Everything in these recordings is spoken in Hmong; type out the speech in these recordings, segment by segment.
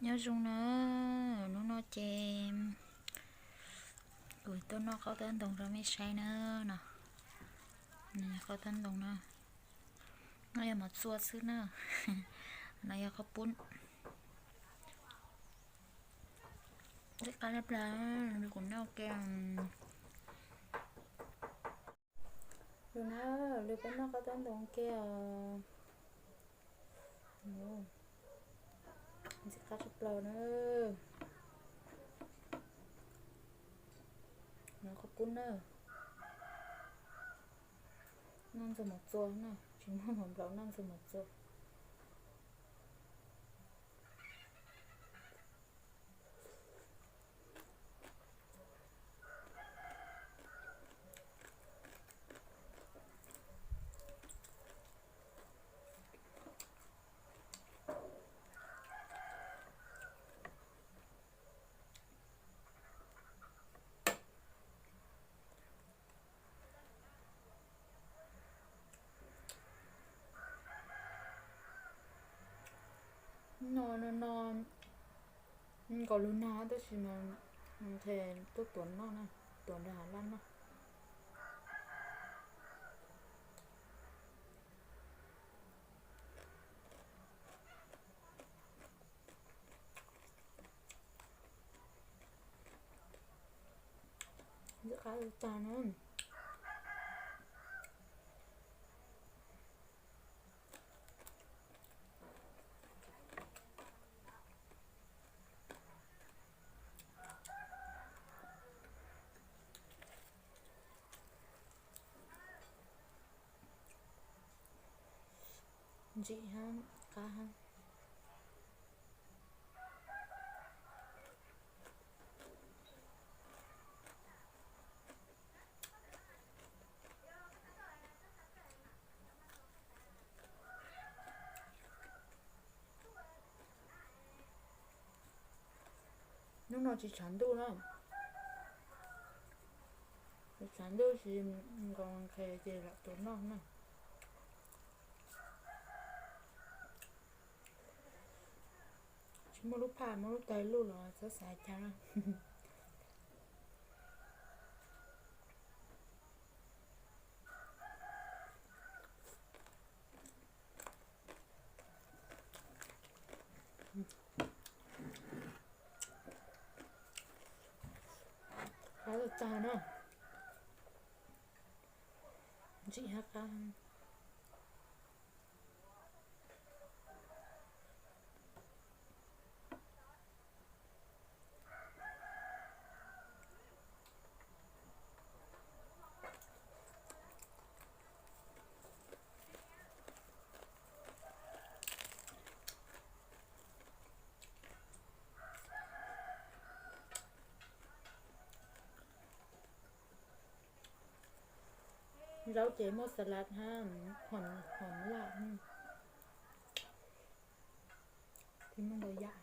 Nyob zoo na, hnub no ces kuv tuaj noj qaub tawb ntoo rau mej saib na. No, nws yog qaub tawb ntoo na, no yog mov txua xwb na, no yog qaub pub. Qab plab, kuv noj ua ke. Lwm na, lwm peb noj qaub tawb ntoo ke os. Ntxim qab tshaj plaws na. Noj qaub pub na. Noj ntxuag mov txua na, tsis muaj mov nplaum, noj ntxuag mov txua. No, no, no, nkaus lug nag tab sis mas nqhis tuaj tuav noj na, tuav nrog hav laj noj. Ntxim qab tag na. Ntsim hab, qab hab. Hnub no tsis tshav ntuj na, tsis tshav ntuj tsis nkaus nqhis ces lam tuav noj na. Tsis muaj lub phaj muaj lub tais luj los txhob xav cas na. Qab tag na. Ntsim hab qab. Zaub ces muaj xas las hab, hom laj, tsis muaj ntau yam.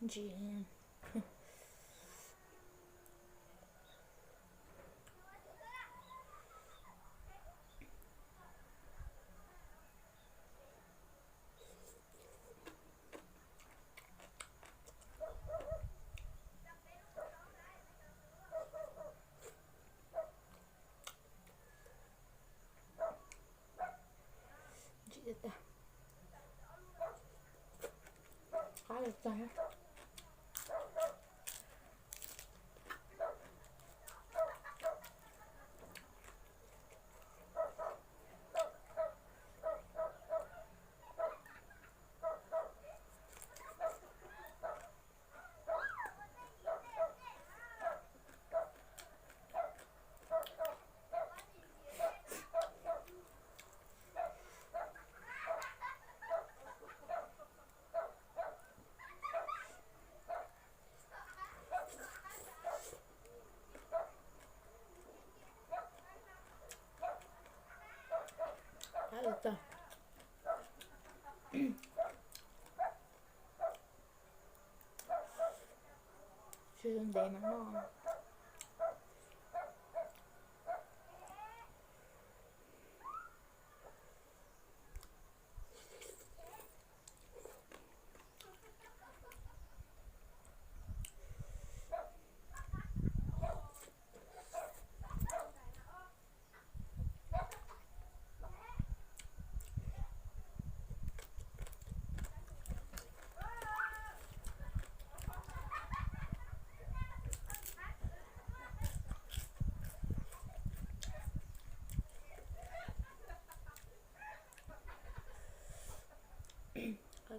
Ntsim. Ntsim tag, qab los tag. Qab los tag. Sib ntev mas noj.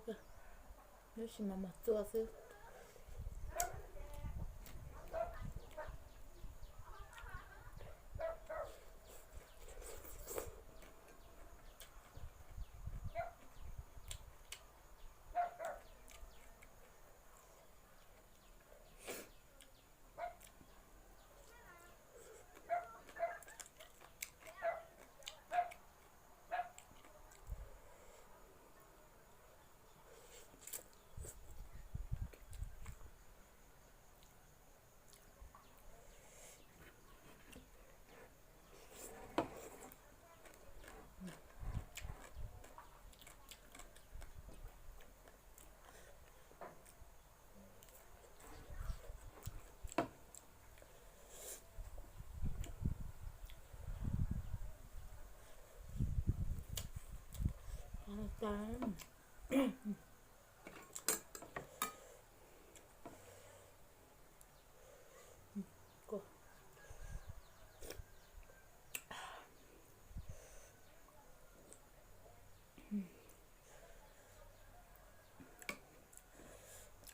Tab sis mas mos txua xwb.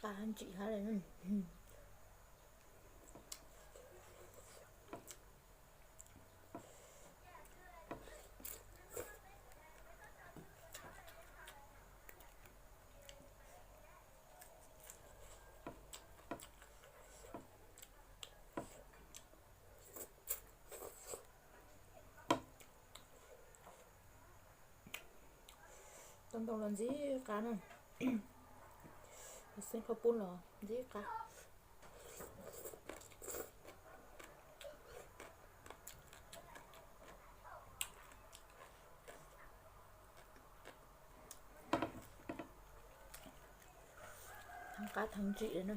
Qab ntsim hab li. Tau ntau los ntxim qab na. Xeeb qhov pub los ntxim qab. Thab qab thab ntsim li na.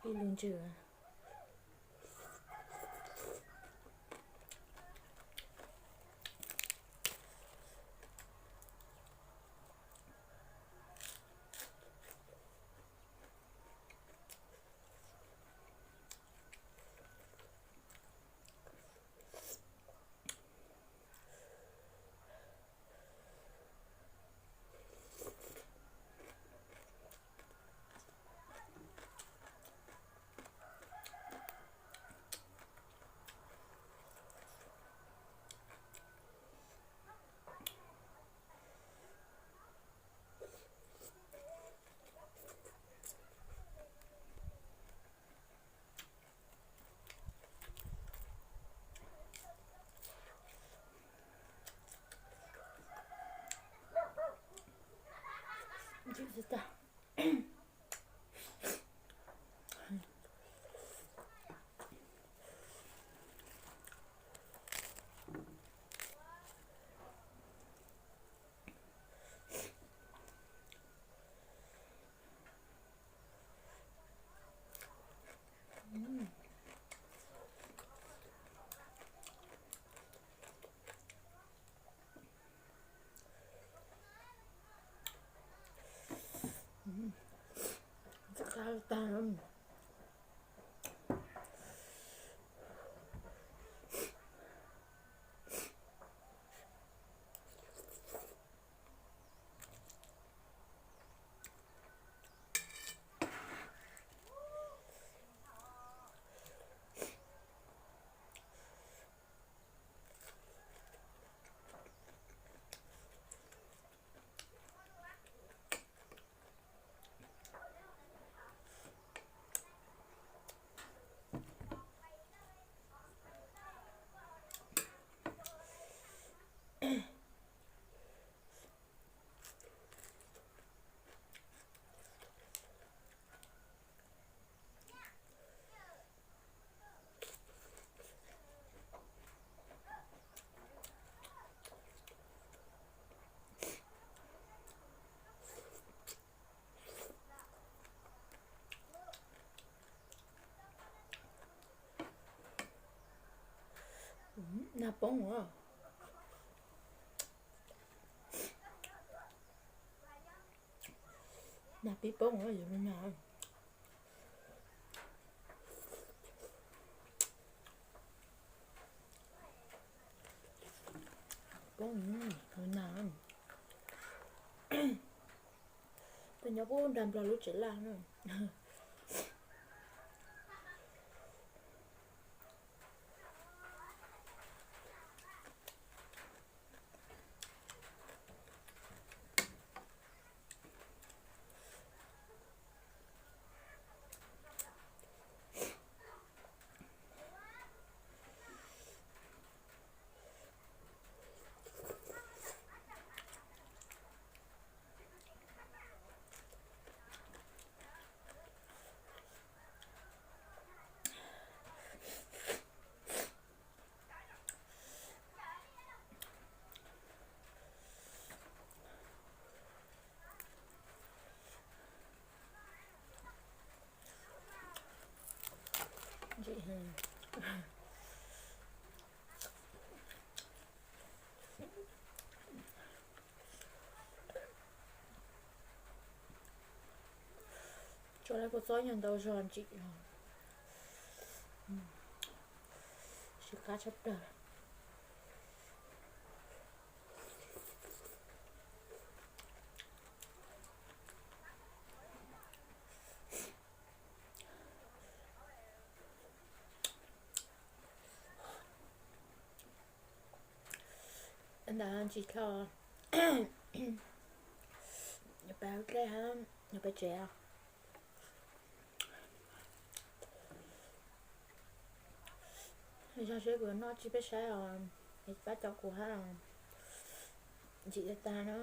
Ib lub ntsws. Tag tag. Nag poob os. Nag Pib poob yuav me nas. Poob me nas. Tus nyob pub nrag nplog lub tsev laj na. Ntsim heev. Tsuas lawv kua txob nyuag ntau zog ntsim os. Sib qab tshaj plaws. Ntawd ntsis dhau, yuav pab dlej hab, yuav pab tsev os. Zog seb kuv yuav noj tsi peb saib os, es pab cov kuv hab, ntsim tag tag na.